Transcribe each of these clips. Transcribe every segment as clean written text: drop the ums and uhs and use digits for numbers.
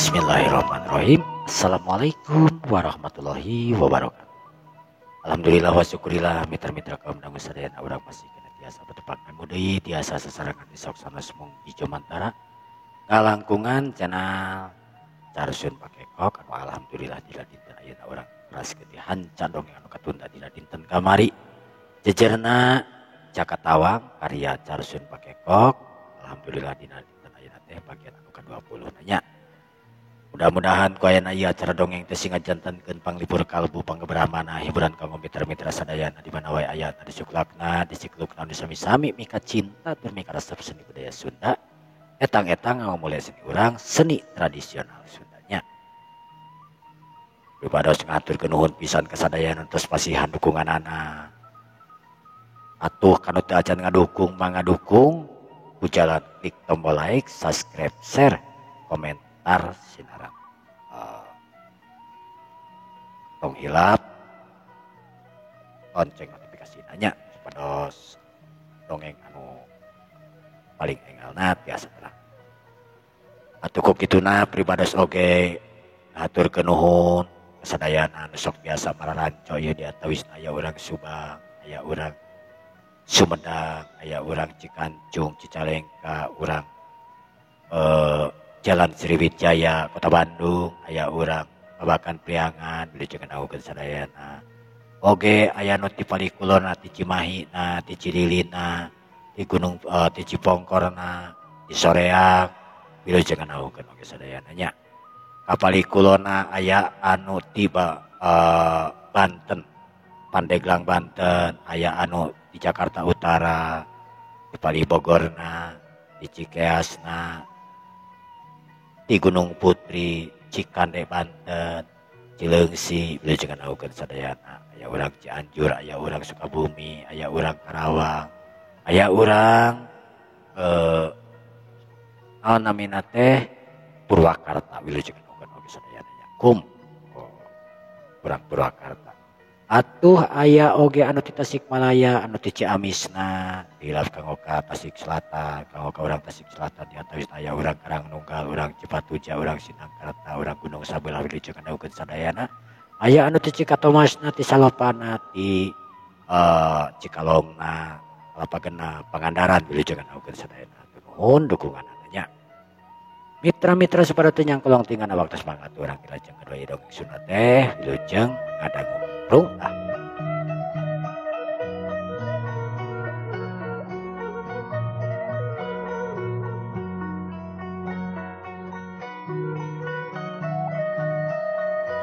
Bismillahirrahmanirrahim. Assalamualaikum warahmatullahi wabarakatuh. Alhamdulillah wa syukurillah mitra-mitra kaum dangu sadayana urang masih kena tiasa betepang anu deui tiasa sasarengan di saksana sumung ijo mantara ngalangkungan channel Carsun Pakekok anu alhamdulillah dina dinten ayeuna urang teraskeun di hanca dongeng anu katunda dina dinten kamari. Jejerna Jaka Tawang karya Carsun Pakekok. Alhamdulillah dina dinten ayeuna teh bagian anu ka-20 nanya. Mudah-mudahan ku ayana ieu acara dongeng teh sing ngajantenkeun panglipur kalbu panggebrahmana hiburan kanggo mitra-mitra sadayana di mana wae aya di suklakna di siklukna nu sami-sami mika cinta tur mika resep seni budaya Sunda etang-etang ngamumule seni urang seni tradisional Sundanya. Pribados ngaturkeun nuhun pisan ka sadayana tos pasihan dukunganana. Atuh kanu teu acan ngadukung mah ngadukung ku jalan klik tombol like, subscribe, share, komentar sinaran. Tong hilap lonceng notifikasi nanya supados dongeng anu paling engalna tiasa terang. Atuh ku kituna pribados oge haturkeun nuhun kasadayana anu sok biasa mararanco ieu di atawisna aya urang Subang, aya urang Sumedang, aya urang Cikancung, Cicalengka, urang Jalan Sriwijaya, Kota Bandung, aya urang Babakan Priangan, wilujeng ngawukeun sadayana. Oge aya nu ti Palikulon, ti Cimahi na, ti Cililina, ti Gunung ti Cipongkorna, ti Soreang, wilujeng ngawukeun oge sadayana nya. Ka Palikulonna aya anu ti Banten, Pandeglang Banten, aya anu di Jakarta Utara, di Palibogorna, di Cikeasna, di Gunung Putri, Cikande Banten, Cileungsi, wilujeng ngawukeun sadayana. Aya urang Cianjur, aya urang Sukabumi, aya urang Karawang, aya urang naon namina teh Purwakarta, wilujeng ngawukeun oge sadayana nya. Kum urang Purwakarta. Atuh aya oge anu ti Tasikmalaya, anu ti Ciamisna, hilaf kanggo ka Tasik Selatan, kanggo ka urang Tasik Selatan di atawisna aya urang Karangnunggal, urang Cipatuja, urang Sinangkerta, urang Gunung Sabelah wilujeng ngawukeun sadayana. Aya anu ti Cikatomasna, ti Salopana, ti Cikalongna, Kalapagena, Pangandaran wilujeng ngawukeun sadayana. Nuhun dukunganana nya. Mitra-mitra supaya teu nyangkolong tingana waktos mangga urang dilajeng kadua ieu dongeng Sunda teh wilujeng ngadangu. Ah.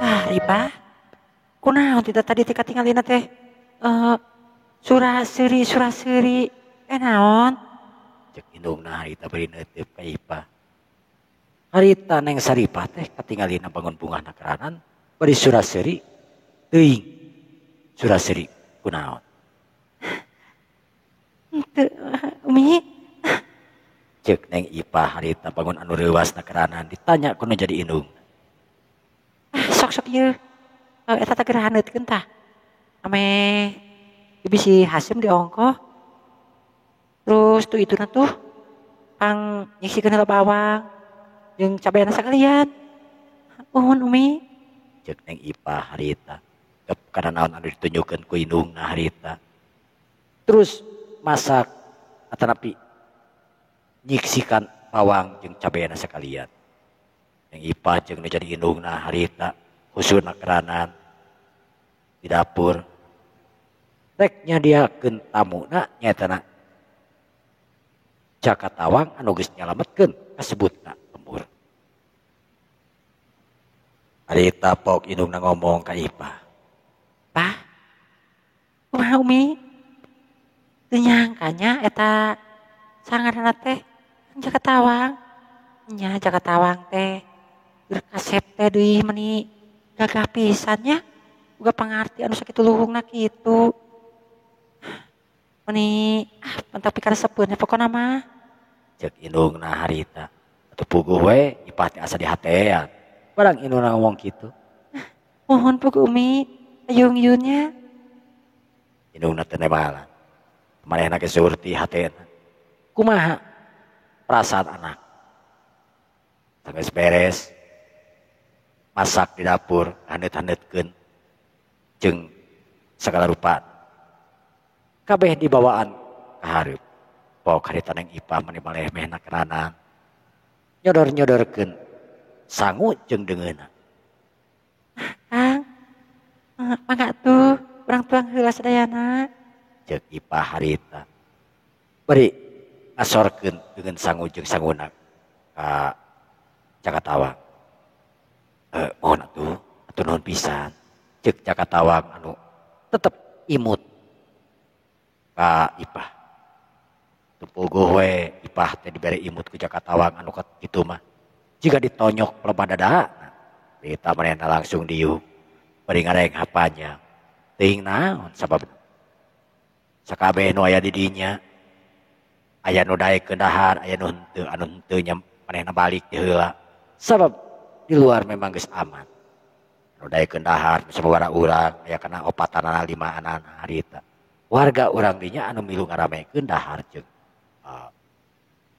Ah, Ripa. Kunaon tidak tadi teh katingalina teh? Sura-seuri naon? Cek indungna harita bari neuteup ka Ipa. Harita Neng Saripah teh katingalina bangun bungahna keranan bari sura-seuri teuing. Sura-seuri kunaon? Teu Umi. Cek Neng Ipa harita bangun anu reuasna keranan ditanya kuno jadi indung. Ah, sok-sok ieu. Eta teh geura haneutkeun tah. Ameh bisi Hasim diongkoh. Terus tuh ituna tuh pang nyiksikeun heula bawang jeung cabeana sakalian. Nuhun Umi. Cek Neng Ipa harita. Karena naon anu ditunjukkeun ku indungna harita. Terus masak atanapi nyiksikan bawang jeung cabeana sakalian. Neng Ipa jeung nu jadi indungna harita husuna keranan di dapur. Rek nyadiakeun tamuna nyaetana Jaka Tawang anu geus nyalametkeun kasebutna lembur. Harita pok indungna ngomong ka Ipa. Pak, kumaha Umi? Teu nyangkanya eta sangarana teh Jaka Tawang. Nya Jaka Tawang teh keur kasep teh deui meuni gagah pisan nya. Boga pangarti anu sakitu luhungna kitu. Meuni pentak pikaresepeun pokona mah. Cek indungna harita. Atuh puguh we Ipah teh asa dihatean. Barang indungna ngomong kitu. Mohon puguh Umi. Ayung-yunnya indungna teh nebalan. Manehna ge surti hatena. Kumaha perasaan anak? Sanggeus beres Masak di dapur haneut-haneutkeun jeung segala rupa. Kabeh dibawaan ka hareup. Pok harita Neng Ipah mani maleh mehna kerana nyodor-nyodorkeun sangu jeung deungeunna. Kang, mangga tuh urang tuang heula sadayana. Ceuk Ipah harita. Bari ngasorkeun deungeun sangu jeung sanguna ka Jaka Tawang. Mohon atuh, atuh nuhun pisan. Ceuk Jaka Tawang anu tetep imut ka Ipah. Puguh we Ipah teh dibere imut ku Jaka Tawang anu kitu mah. Jika ditonyok pelebah dada, berita manehna langsung diuk. Bari ngareng hapanya. Teuing naon sababna. Sakabeh nu aya di dinya. Aya nu daekeun dahar, aya nu henteu, anu henteu nya manehna balik di heula. Sabab di luar memang geus aman. Nu daekeun dahar sababaraha urang aya kana opatanana limaanana harita. Warga urang dinya anu milu ngaramekeun dahar jeung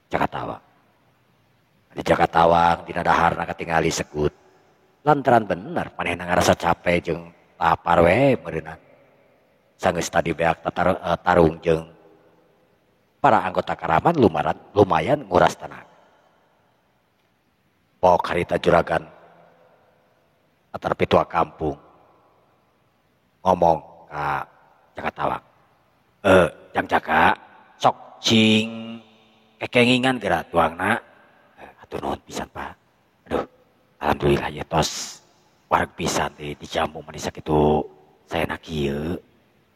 Jaka Tawang. Di Jaka Tawang dina daharna katingali sekut. Lantaran bener manehna ngarasa capek jeung lapar we meureunna. Sanggeus tadi beak tarung jeung para anggota Karaman lumayan nguras tenaga. Pok harita juragan antar pitua kampung ngomong ka Jaka Tawang. Jang Jaka sok sing kekengingan geura tuangna. Atuh nuhun pisan Pak. Aduh, alhamdulillah ya tos wareg pisan teh dijamu mani sakitu saena kieu.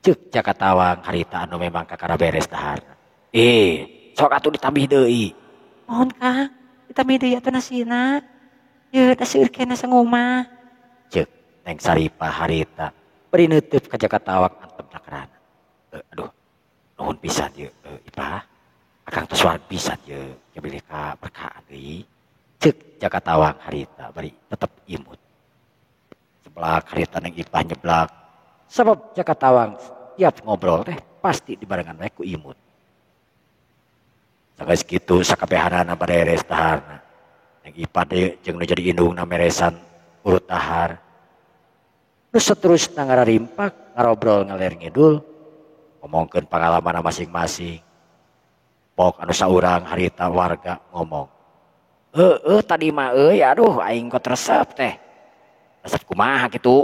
Ceuk Jaka Tawang harita anu memang kakara beres dahar. Sok atuh ditambih deui. Mohon Kang, ditambih deui atuh nasina. Yeuh da seueur keneh sanguma. Ceuk Neng Saripah harita bari neuteuf ka Jaka Tawang antep nakerana. Aduh, nuhun pisan ieu Ipah. Akang tos wareg pisan ieu bilih ka berkahan deui. Ceuk Jaka Tawang harita bari tetep imut. Seblak harita Neng Ipah nyeblak. Sabab Jaka Tawang tiap ngobrol teh pasti dibarengan we ku imut. Sanggeus kitu sakabehanana bareres daharna. Neng Ipah deui jeung nu jadi indungna meresan urut dahar. Nu saterusna ngararimpak ngarobrol ngaler ngidul ngomongkeun pangalamanna masing-masing. Pok anu saurang harita warga ngomong. Heueuh tadi mah euy aduh aing kok resep teh. Resep kumaha kitu?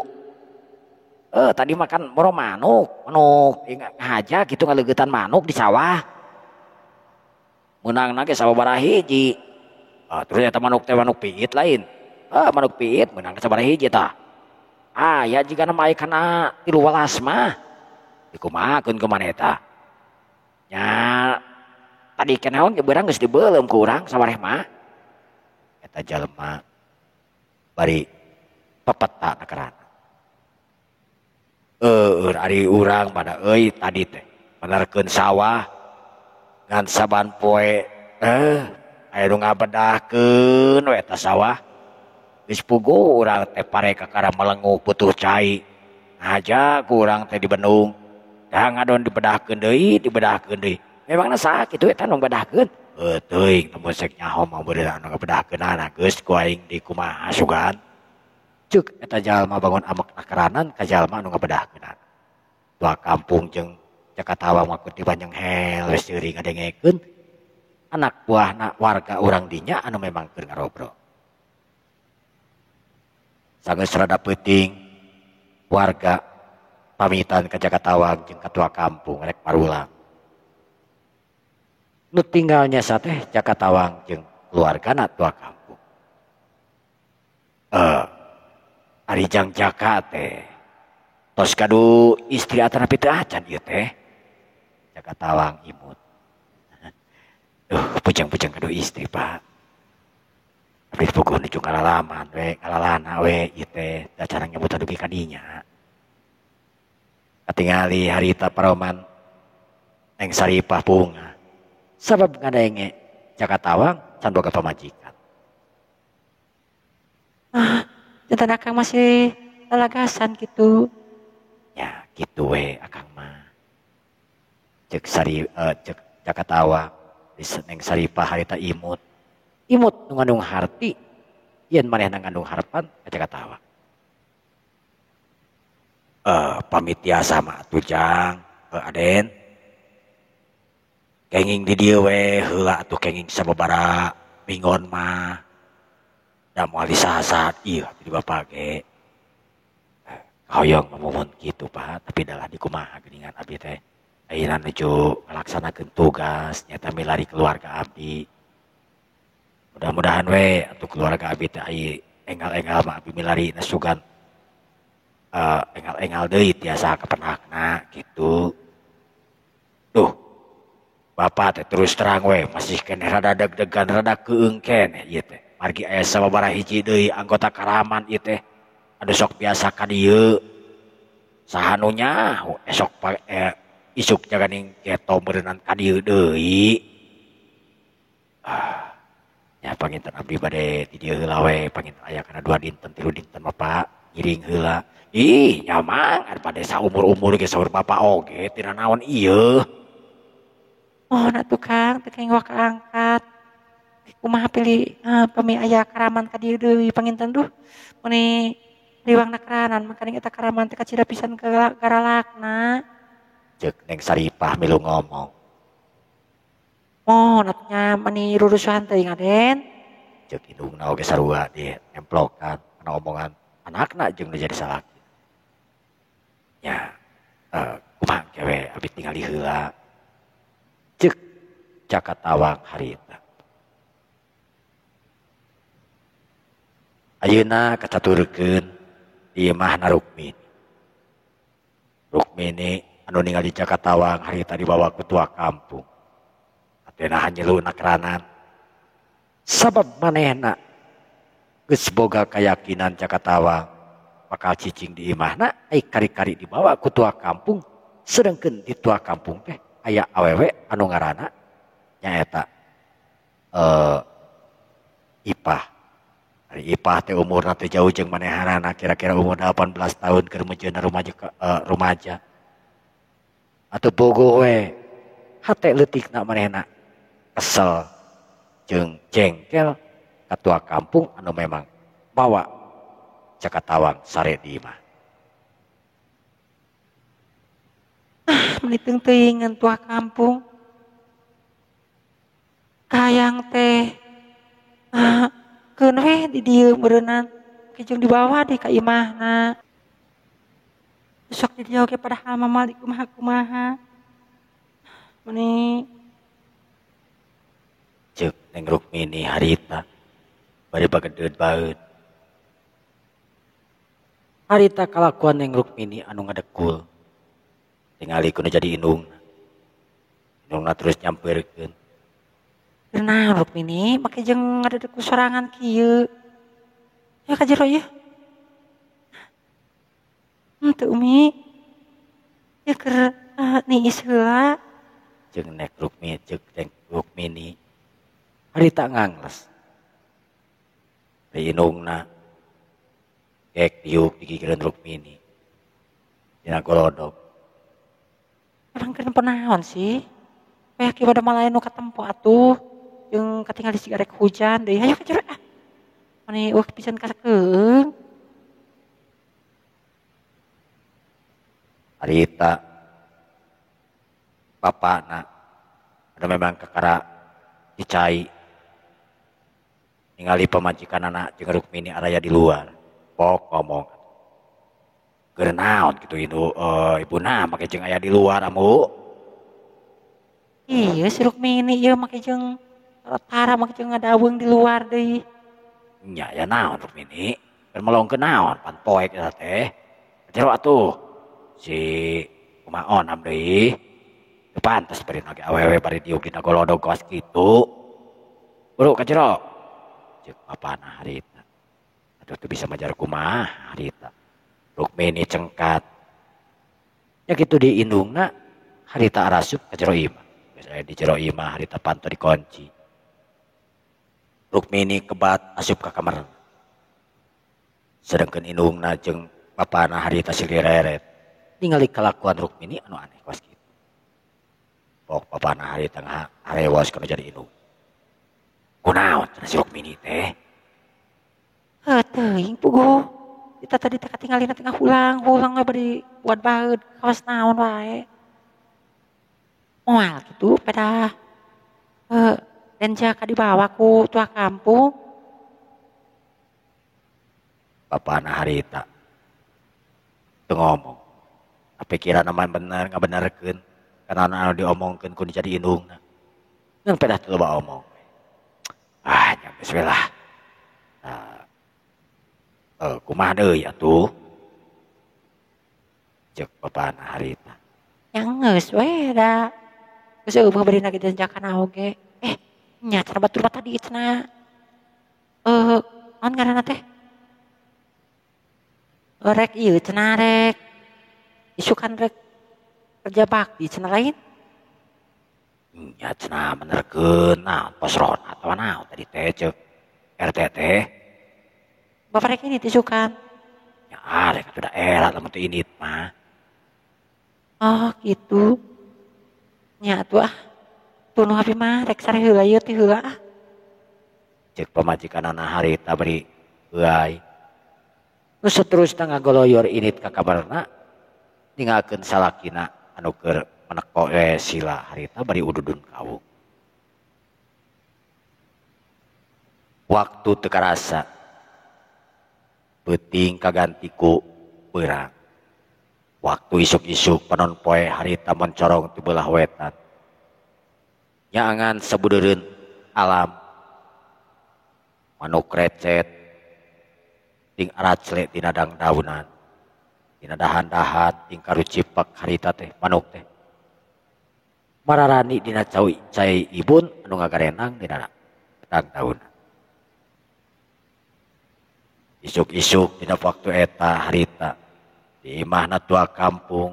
Tadi makan moro manuk, manuk ngahaja gitu ngaleugetan manuk di sawah. Meunangna ge sababaraha hiji. Terus eta manuk teh manuk piit lain. Manuk piit meunangna sabaraha hiji tah. Aya jigana mah aya kana 13 mah. Dikumahakeun ku maneh eta. Nya tadi kenaon ge beurang geus dibeuleum ku urang sawareh mah. Eta jalma bari pepeta nakerana. Ari urang pada euy tadi teh menerkeun sawah ngan saban poe aya nu ngabedahkeun we eta sawah. Geus puguh urang teh pare kakara melenguk butuh cai. Ngaja ku urang teh di bendung. Da ngadon dibedahkeun deui, dibedahkeun deui. Memangna saha kitu eta nu ngabedahkeun? Teuing teu sek nyaho mah beureun anu ngabedahkeunana geus ku aing di kumaha sugan. Ceuk eta jalma bangun amek nakeranan ka jalma anu ngabedahkeunana. Tua kampung jeung Jaka Tawang mah kutipan jenghel geus seuri ngadengekeun anak buahna warga urang dinya anu memang keur ngarobrol. Sanggeus rada peuting warga pamitan ka Jaka Tawang jeung katua kampung rek marulang. Nu tinggalnya sateh Jaka Tawang jeung keluargana tua kampung. Ari jang Jaka teh tos kadu istri atanapi teu acan ieu teh. Jaka Tawang imut. Duh, pujang-pujang kadu istri, Pak. Abdi puguh nuju ngalalaman we, ngalalana we ieu teh da cara nyebut dugi ka dinya. Katingali harita paroman Neng Saripah bunga. Sabab ngadenge Jaka Tawang can boga pamajikan. Jantan akang masih lalagasan gitu. Ya gitu we akang mah. Cek sari cek Jaka Tawang di Neng Saripah harita imut. Imut nu ngandung harti Yen manehna ngandung harapan ka Jaka Tawang. Pamit tiasa mah atuh Jang, Aden. Kenging di dieu we heula atuh kenging sababaraha minggon mah. Da moal disaha-saha ieu di bapak ge. Hoyong mamohon kitu Pak, tapi dalah di kumaha geuningan abdi teh. Ayeuna nuju ngalaksanakeun tugas nyata milari keluarga abdi. Mudah-mudahan we atuh keluarga abdi teh ai enggal-enggal mah abdi milari nasugan enggal-enggal deui tiasa kapendakna kitu. Duh, bapak teh terus terang we masih keneh rada deg-degan rada keung keneh ieu teh. Margi aya sababaraha hiji deui anggota karaman ieu teh. Aduh sok biasa ka dieu. Saha nu nyaho esok isuk jaganing geto meureunnan ka dieu deui. Ya panginten abdi bade di dieu heula we panginten aya kana 2 dinten 3 dinten bapak ngiring heula. Ih nyamang ari bade saumur-umur ge saur bapak oge tina naon ieu. Oh na tukang teu kenging waka angkat. Kumaha pilih pami aya karaman ka dieu deui panginten duh meni riwangna keranan makaning eta karaman teh kacida pisan garalakna. Ceuk Neng Saripah milu ngomong. Oh, natnya meni rurusuhan teuing Aden. Ceuk indungna oge sarua di nemplokan kana omongan anakna jeung nu jadi salaki. Nya kumaha we abdi tingali heula. Ceuk Jaka Tawang harita. Ayeuna kacaturkeun di imahna Rukmini. Rukmini anu ningali Jaka Tawang harita dibawa ku tua kampung. Atena nyeluna keranan. Sabab manehna geus boga kayakinan Jaka Tawang bakal cicing di imahna ai kari-kari dibawa ku tua kampung, sedengkeun di tua kampung teh aya awewe anu ngaranna nyaeta Ipah. Ari Ipah teh umurna teh jauh jeung manehanana kira-kira umur 18 tahun keur meujeuhna rumaja. Atuh bogo we hate leutikna manehna kesel jeung jengkel ka tua kampung anu memang bawa Jaka Tawang sare di imah. Meni teuing-teuingan tua kampung. Kayang teh keun we di dieu meureunnan jeung dibawa deui ka imahna. Sok di dieu oge padahal mah moal dikumaha-kumaha. Meni ceuk Neng Rukmini harita bari bagedeut baeud. Harita kalakuan Neng Rukmini anu ngadekul. Tingali kudu jadi indungna. Indungna terus nyampeurkeun. Nah, Rukmini make jeung ngadedek ku sorangan kieu. Ya ka jero ieu. Henteu Umi. Ieu keur niis heula. Jeung Neng Rukmini, ceuk Neng Rukmini. Harita ngangles. Ari indungna gek diuk digigireun Rukmini. Dina golodog. Emang keur naon sih? Kayak kieu pada malaen nu katempo atuh. Jeung katingali siga rek hujan deui. Hayu ka jero ah. Mani eueuh pisan kasakeung. Harita bapakna anu memang kakara dicai ningali pamajikanana jeung Rukmini araya di luar. Pok ngomong. Keur naon kitu ibuna make jeung aya di luar amu. Iya si Rukmini ieu make jeung tara make jeung ngadaweung di luar deui. Nya ya naon Rukmini? Keur melongkeun naon pan poek eta teh. Jero atuh. Si kumaha onam deui. Teu pantes bari oge awewe bari diuk dina golodog kawas kitu. Buru ka jero. Ceuk bapana harita. Aduh teu bisa majar kumaha harita. Rukmini cengkat. Ya kitu di indungna harita arasup ka jero imah. Geus aya di jero imah harita panto dikunci. Rukmini kebat asup ka kamar. Sedengkeun indungna jeung bapana harita silireret. Ningali kalakuan Rukmini anu aneh kawas kitu. Pok bapana harita harewas kana jadi indung. Kunaon cenah si Rukmini teh? Heuh teuing puguh. Kita tadi teh katingalina teh ngahulang-hulang we bari buat baeud kawas naon wae. Moal kitu pedah Den Jaka dibawa ku tua kampung. Bapana harita teu ngomong. Pikiran mah bener ngabenerkeun kana anu diomongkeun ku jadi indungna. Ngan pedah teu loba omong. Ah nya geus we lah. Kumaha deui atuh? Ceuk bapana harita. Nya geus we da. Geus eueuh bari na ge Den Jakana oge. Nya cenah batur mah tadi cenah. Naon ngaranna teh? Rek ieu cenah rek isukan rek kerja bakti cenah lain. Nya cenah benerkeun naon pos ronda atawa naon tadi teh ceuk RT teh. Bapak rek ini isukan. Ya rek atuh da era lamun teu indit mah. Oh gitu. Nya atuh ah. Tunuh abi mah rek sare heula ieu teh heula ah. Ceuk pamajikanana harita bari euai. Nu saterusna ngagoloyor indit ka kamarna ninggalkeun salakina anu keur meneko we sila harita bari ududun kawung. Waktu teu karasa peuting kaganti ku beurang. Waktu isuk-isuk panon poe harita mencorong ti beulah wetan. Nyaangan sabudeureun alam manuk recet ting aracle tina dangdaunan. Dina dahan-dahan ting karucipak harita teh manuk teh. Mararani dina cai ibun anu ngagarenang dina dangdaunan. Isuk-isuk dina waktu eta harita di imahna tua kampung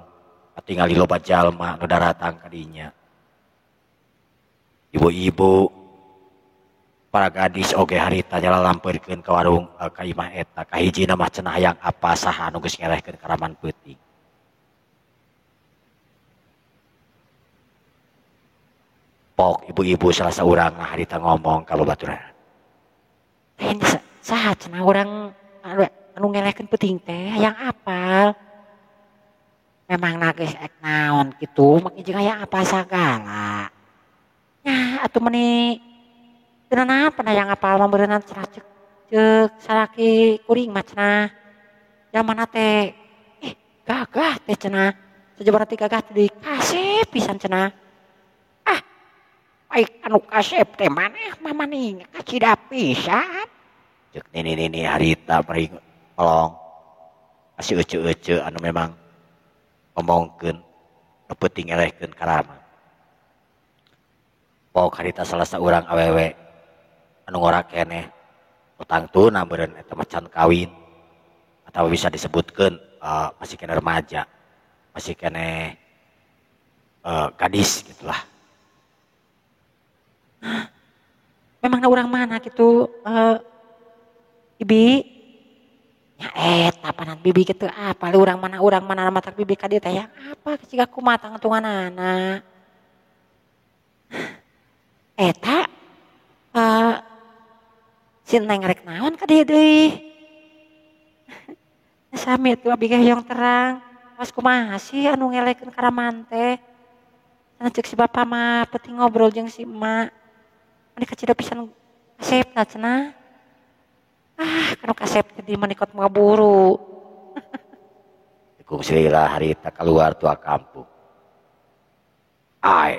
katingali loba jalma anu daratang ka dinya. Ibu-ibu para gadis oge harita nyalalampeurkeun ka warung ka imah eta kahijina mah cenah hayang apa saha anu geus ngelehkeun karaman peuting. Pok ibu-ibu salah saurang harita ngomong ka babaturan. Lain saha cenah urang anu ngelehkeun peuting teh hayang apal. Memang na geus ek naon kitu make jeung hayang apal sagala. Nya atuh meni cenah pernah yang apal mah beureunan cenah ceuk salaki kuring mah cenah. Jamana teh gagah teh cenah. Sajabana teh gagah teh dikasep pisan cenah. Ah, baik anu kasep teh maneh mah maning kacida pisan. Ceuk nini-nini harita bari melong. Kasih ece-ece anu memang ngomongkeun nu peuting ngelehkeun karama. Pok harita salah saurang awewe anu ngora keneh tangtuna meureun eta mah can kawin atau bisa disebutkeun masih keneh remaja, masih keneh gadis gitulah. Memangna urang mana kitu bibi? Nya eta panan bibi kitu apa urang mana matak bibi ka dieu teh yang apa siga kumaha tangtunganana. Eta si Neng rek naon ka dieu deui. Sami atuh abi ge hoyong terang. Pas kumaha sih anu ngelehkeun karaman teh. Cenah ceuk si bapa mah penting ngobrol jeung si emak. Mani kacida pisan kasepna cenah. Ah, kanu kasep teh di manikot ngaburu. Kungsi lila harita keluar tua kampung. Ai,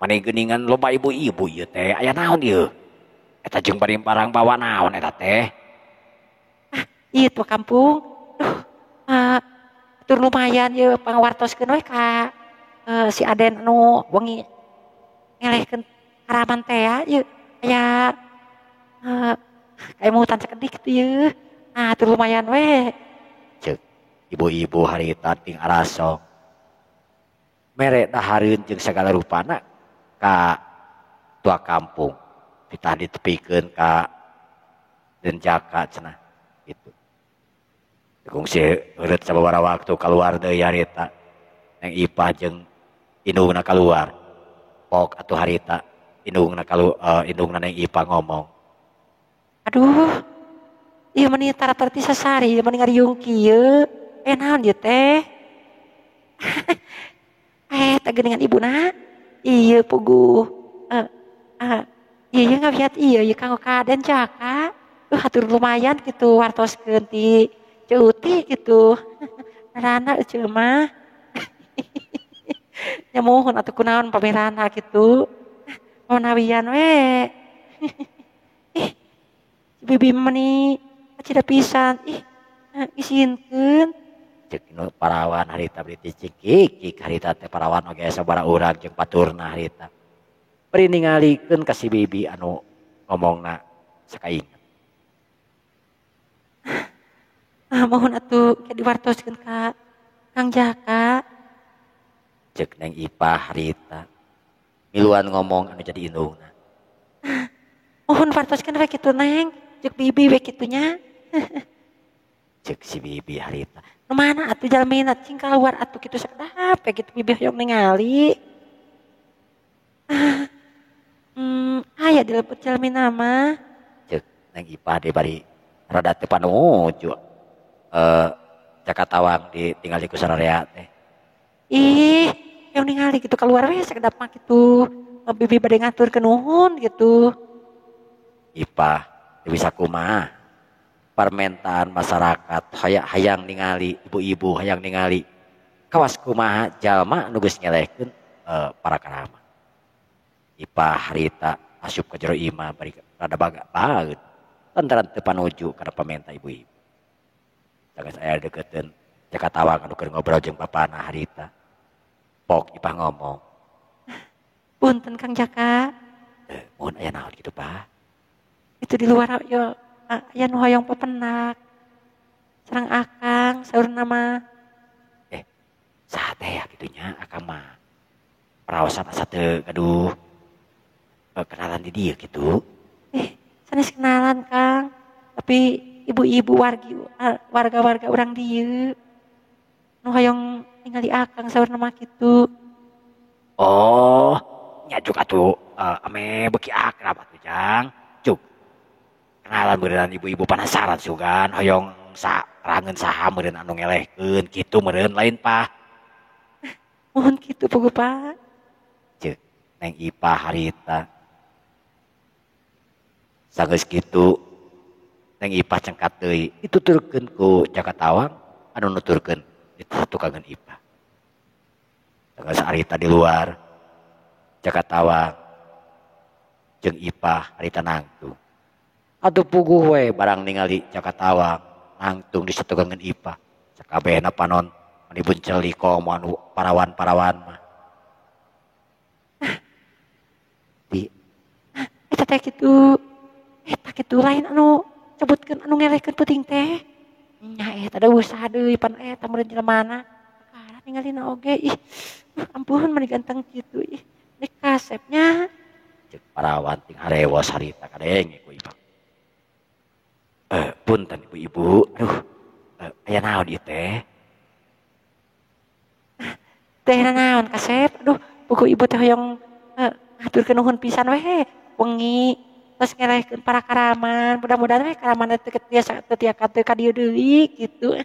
mani geuningan loba ibu-ibu ieu teh aya naon ieu? Eta jeung bari barang bawa naon eta teh? Ah, ieu tua kampung. Duh, tur lumayan ieu pangawartoskeun we ka si Aden anu wengi ngelehkeun karaman teh ieu aya kaemutan sakedik kitu ieu. Ah, tur lumayan we. Ceuk ibu-ibu harita ting arasong. Mere dahareun jeung sagala rupana ka tua kampung. Ditah ditepikeun ka Denjaka cenah gitu. Kungsi heureut sababaraha waktu kaluar deui harita. Neng Ipah jeung indungna kaluar. Pok atuh harita indungna indungna Neng Ipah ngomong. Aduh, Ieu meni tara-tara ti sasari meni ngariung kieu. Eh naon ieu teh? Eh teh geuningan ibuna. Ieu puguh. Ieu ngawiat ieu ieu kanggo kaden Jaka. Hatur lumayan gitu wartoskeun ti Ceuti gitu. Rana eceu mah. Nya muhun atuh kunaon pamerana gitu. Manawian we. Ih, bibi meni acida pisan. Ih, isinkeun. Cek nu parawan harita beri cicik harita teh parawan oge sabaraha urang jeung baturna harita. Bari ningalikeun ka si bibi anu ngomongna sakainget. Ah, mohon atuh ke diwartoskeun ka Kang Jaka. Cek Neng Ipah harita. Miluan ngomong anu jadi indungna. Mohon wartoskeun we kitu Neng, cek bibi we kitu nya. Cek si bibi harita. Nu mana atuh jalmina cing kaluar atuh kitu sakedap we kitu bibi hoyong ningali. Aya di lebet jalmina mah. Cek Neng Ipah deui bari rada teu panuju. Jaka Tawang ditinggali ku sararea teh. Ih, yang ningali gitu keluar we sakedap mah kitu. Bibi bade ngaturkeun nuhun gitu. Ipah teu bisa kumaha. Permintaan masyarakat hayang ningali ibu-ibu hayang ningali kawas kumaha jalma nu geus nyelehkeun para karama. Ipah harita asup ka jero imah bari rada bageut. Lantaran teu panuju kana pamenta ibu-ibu. Sanggeus aya deukeutkeun Jaka Tawang anu keur ngobrol jeung bapana harita. Pok Ipah ngomong. Punten Kang Jaka. Mohon aya naon kitu Pak? Itu di luar yo aya nu hoyong pepenak. Sareng akang saurna mah. Saha teh ya kitu nya akang mah. Paraosan asa teu gaduh kenalan di dieu kitu. Sanes kenalan Kang. Tapi ibu-ibu warga-warga urang dieu nu hoyong ningali akang saurna mah kitu. Oh, nya cuk atuh ame beuki akrab atuh Jang. Cuk. Kenalan meureun ibu-ibu penasaran sugan hoyong sarangeun saha meureun anu ngelehkeun kitu meureun lain Pak. Mohon kitu puguh Pak. Ceuk Neng Ipah harita. Sanggeus kitu Neng Ipah cengkat deui dituturkeun ku Jaka Tawang anu nuturkeun ditutukankeun Ipah. Sanggeus harita di luar Jaka Tawang jeung Ipah harita nangtung. Atuh puguh we barang ningali Jaka Tawang nangtung disatukankeun Ipah. Sakabehna panon mani bunceli komo anu parawan-parawan mah. Di eta teh kitu. Eta kitu lain anu sebutkeun anu ngelehkeun peuting teh. Nya eta da usaha deui pan eta meureun jelemana. Kakara ningalina oge ih. Ampun mani ganteng kitu ih. Nek kasepnya cek parawan ting harewos harita kadenge ku Ipah. Punten ibu-ibu, aduh, aya naon ieu teh? Teh naon kasep? Aduh, buku ibu teh hoyong ngaturkeun nuhun pisan we. Wengi terus ngelehkeun para karaman, mudah-mudahan we karaman teh tiasa teu tiaka teu ka dieu deui kitu.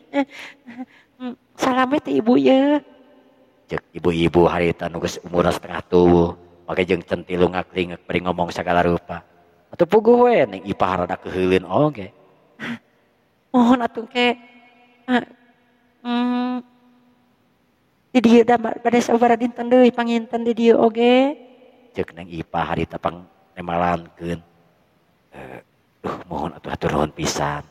Salam we teh ibu ye. Cek ibu-ibu harita nu geus umurna setengah tuwuh, make jeung centil ngaklingek bari ngomong sagala rupa. Atuh puguh we Neng Ipah rada keuheuleun oge. Mohon atuh ke di dieu da bade sabaraha dinten deui panginten di dieu oge. Cek Neng Ipah harita pang nemalankeun. Duh mohon atuh hatur nuhun pisan.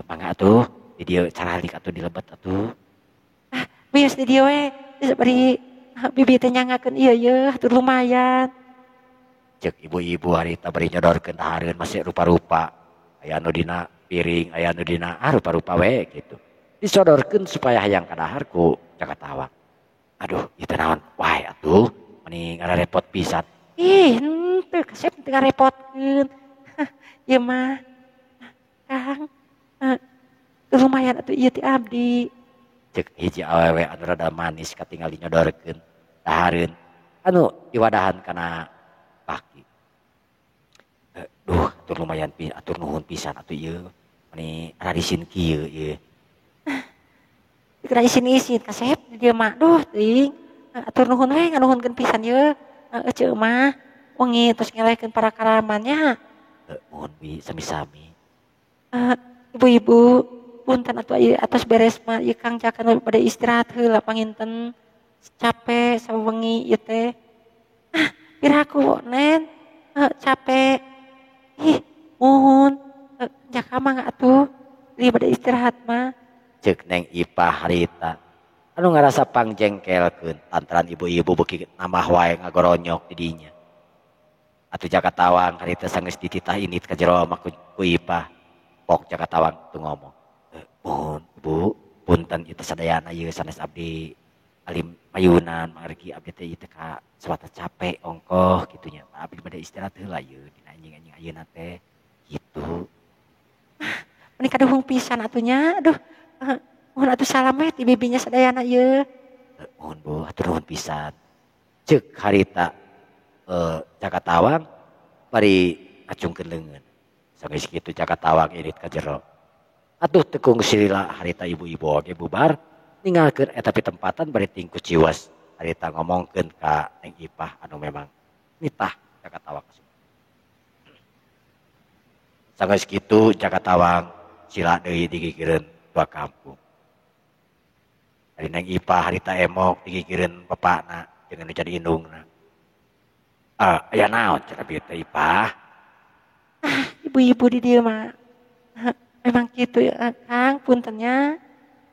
Mangga atuh di dieu caralik atuh dilebet atuh. Ah, wios di dieu we bari bibi teh nyangakeun ieu ye hatur lumayan. Cek ibu-ibu harita bari nyodorkeun dahareun masih rupa-rupa. Aya anu dina piring, aya anu dina rupa-rupa we gitu. Disodorkeun supaya hayang kadahar ku Jaka Tawang. Aduh, ieu teh naon? Wae atuh, meni ngarepot pisan. Ih, henteu kasep teu ngarepotkeun. Ieu mah Kang, lumayan atuh ieu ti abdi. Cek hiji awewe anu rada manis katingali nyodorkeun dahareun anu diwadahan kana baki. Duh, atur lumayan atur nuhun pisan atuh ieu. Meni rarisin kieu ieu. Dikira isin-isin kasep di dieu mah duh teuing. Atur nuhun we nganuhunkeun pisan ieu. Heeh ceu mah wengi tos ngelehkeun para karamannya. Nuhun bi sami-sami. Ibu-ibu punten atuh ieu atos beres mah ieu Kang Jaka nu bade istirahat heula panginten. Capek sawengi ieu teh. Ah, piraku Nen. Capek. Ih, muhun. Jaka mah atuh li bade istirahat mah. Ceuk Neng Ipah harita. Anu ngarasa pangjengkelkeun lantaran ibu-ibu beuki nambah wae ngagoronyok di dinya. Atuh Jaka Tawang harita sanggeus dititah indit ka jero mah ku Ipah. Pok Jaka Tawang teu ngomong. Muhun Bu, punten ieu teh sadayana ieu sanes abdi alim mayunan margi abdi teh ieu teh ka sawata capek ongkoh kitu nya. Abdi bade istirahat heula ieu dina anjing-anjing ayeuna teh kitu. Ah, meni kaduhung pisan atuh nya. Aduh, muhun atuh salam we ti bibinya sadayana ieu. Muhun Bu, hatur nuhun pisan. Ceuk harita Jaka Tawang bari ngacungkeun leungeun. Sanggeus kitu Jaka Tawang irit ka jero. Atuh teu kungsi lila harita ibu-ibu oge bubar ninggalkeun eta pitempatan bari tingku ciwas harita ngomongkeun ka Neng Ipah anu memang nitah Jaka Tawang. Sanggeus kitu Jaka Tawang sila deui digigireun dua kampung. Ari Neng Ipah harita emok digigireun bapakna jeung anu jadi indungna. Aya naon cenah bieu teh Ipah? Ah, ibu-ibu di dieu mah memang kitu ya Kang, puntennya.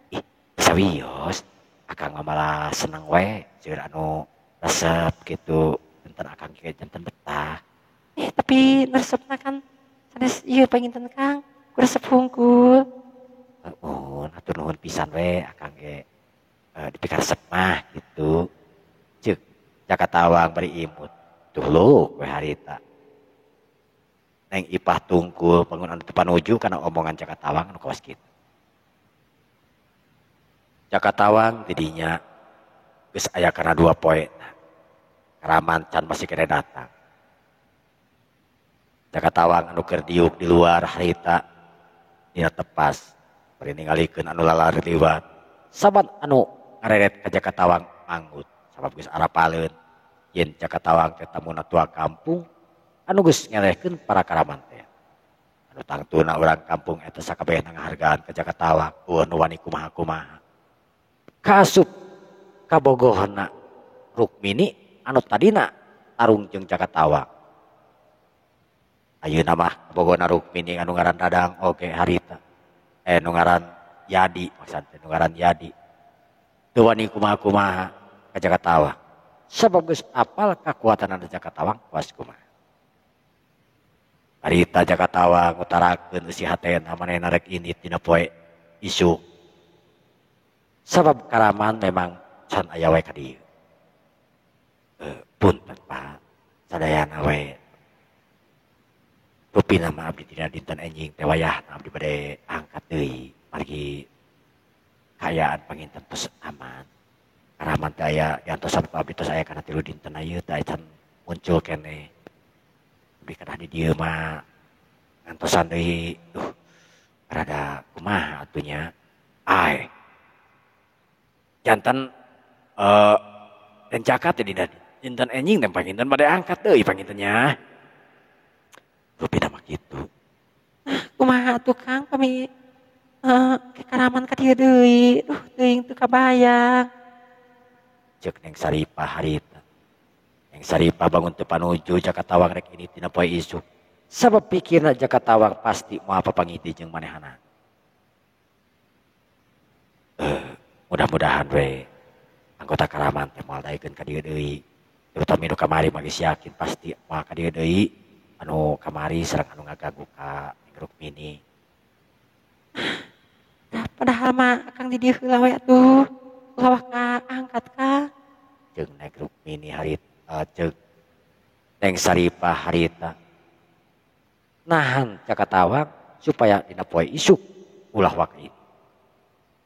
Ih, sawios, akang mah malah seneng we seueur anu resep kitu, janten akang ge janten betah. Tapi resepna kan sanes ieu panginten Kang, ku resep hungkul. Muhun, hatur nuhun pisan we akang ge dipikaresep mah kitu. Ceuk Jaka Tawang bari imut. Tuh lu we harita. Neng Ipah tungkul bangun anu teu panuju kana omongan Jaka Tawang anu kawas kitu. Jaka Tawang didinya geus aya kana 2 poe. Karaman can masih kene datang. Jaka Tawang anu keur diuk di luar harita dina tepas bari ningalikeun anu lalari liwat. Saban anu ngareret ka Jaka Tawang manggut sabab geus arapaleun yen Jaka Tawang teh tamuna tua kampung anu geus ngelehkeun para karaman teh. Anu tangtuna urang kampung eta sakabehna ngahargaan ka Jaka Tawang, eueuh nu wani kumaha-kumaha. Kaasup kabogohna Rukmini anu tadina tarung jeung Jaka Tawang. Ayeuna mah kabogohna Rukmini anu ngaran Dadang oge harita. Nu ngaran Yadi, maksud teh nu ngaran Yadi. Teu wani kumaha-kumaha ka Jaka Tawang. Sabab geus apal kakuatanana Jaka Tawang kuas kumaha. Harita Jaka Tawang ngutarakeun eusi hatena manehna rek indit dina poe isuk. Sabab karaman memang can aya wae ka dieu. Punten Pak, sadayana we. Rupina mah abdi dina dinten enjing teh wayahna abdi bade angkat deui margi kaayaan panginten tos aman. Karaman teh aya diantosan ku abdi tos aya kana 3 dinten ieu teh can muncul keneh. Abdi kadah di dieu mah ngantosan deui, duh rada kumaha atuh nya. Ae. Janten dan Jaka teh dina dinten enjing teh panginten bade angkat deui panginten nya. Rupina mah kitu. Ah, kumaha atuh Kang pami kekaraman ka dieu deui. Duh teuing teu kabayang. Ceuk Neng Saripah harita. Neng Saripah bangun teu panuju Jaka Tawang rek ini tina poe isuk. Sabab pikirna Jaka Tawang pasti moal papanggih jeung manehana. Mudah-mudahan we anggota karaman teh moal daekeun ka dieu deui. Terutama nu kamari mah geus yakin pasti moal ka dieu deui. Anu kamari sareng anu ngagagu ka Neng Rukmini. Nah, padahal mah akang di dieu heula we atuh. Ulah ka angkat ka. Jeung Neng Rukmini harita, jeung Neng Saripah harita. Nahan Jaka Tawang supaya dina poe isuk ulah waka ieu.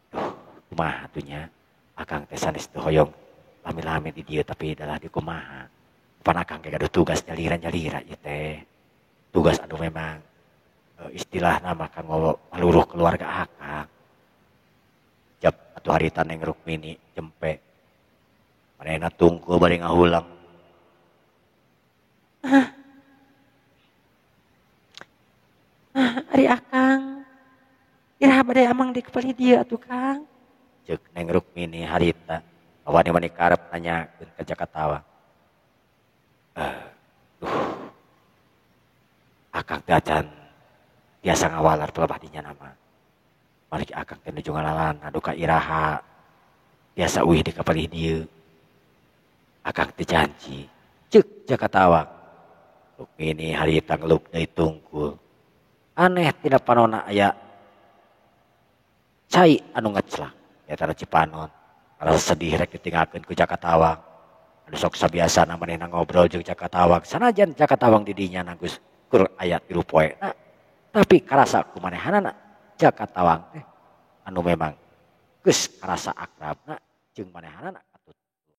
Duh, kumaha atuh nya? Akang teh sanes teu hoyong lami-lami di dieu tapi dalah di kumaha. Pan akang ge gaduh tugas nyalira-nyalira ieu teh. Tugas anu memang Istilahna mah kanggo maluruh keluarga akang. Jap atuh harita Neng Rukmini jempe. Manehna tungkul bari ngahulang. Ari akang iraha bade amang di kepali dieu atuh Kang. Ceuk Neng Rukmini harita wani-wani karep nanyakeun ka Jaka Tawang. Duh. Akang teh acan biasa ngawalar pelebah dinya nama. Margi akang teh nuju ngalalana duka iraha biasa uih di kapalih dieu. Akang teh janji ceuk Jaka Tawang. Rukmini harita ngelup deui tungkul. Aneh tina panona aya cai anu ngeclak eta Cipanon. Rasa sedih rek ditinggalkeun ku Jaka Tawang. Anu sok sabiasana manehna ngobrol jeung Jaka Tawang. Sanajan Jaka Tawang di dinya geus kur aya 3 poe. Nah, tapi karasa ku manehanana Jaka Tawang teh anu memang geus karasa akrabna jeung manehanana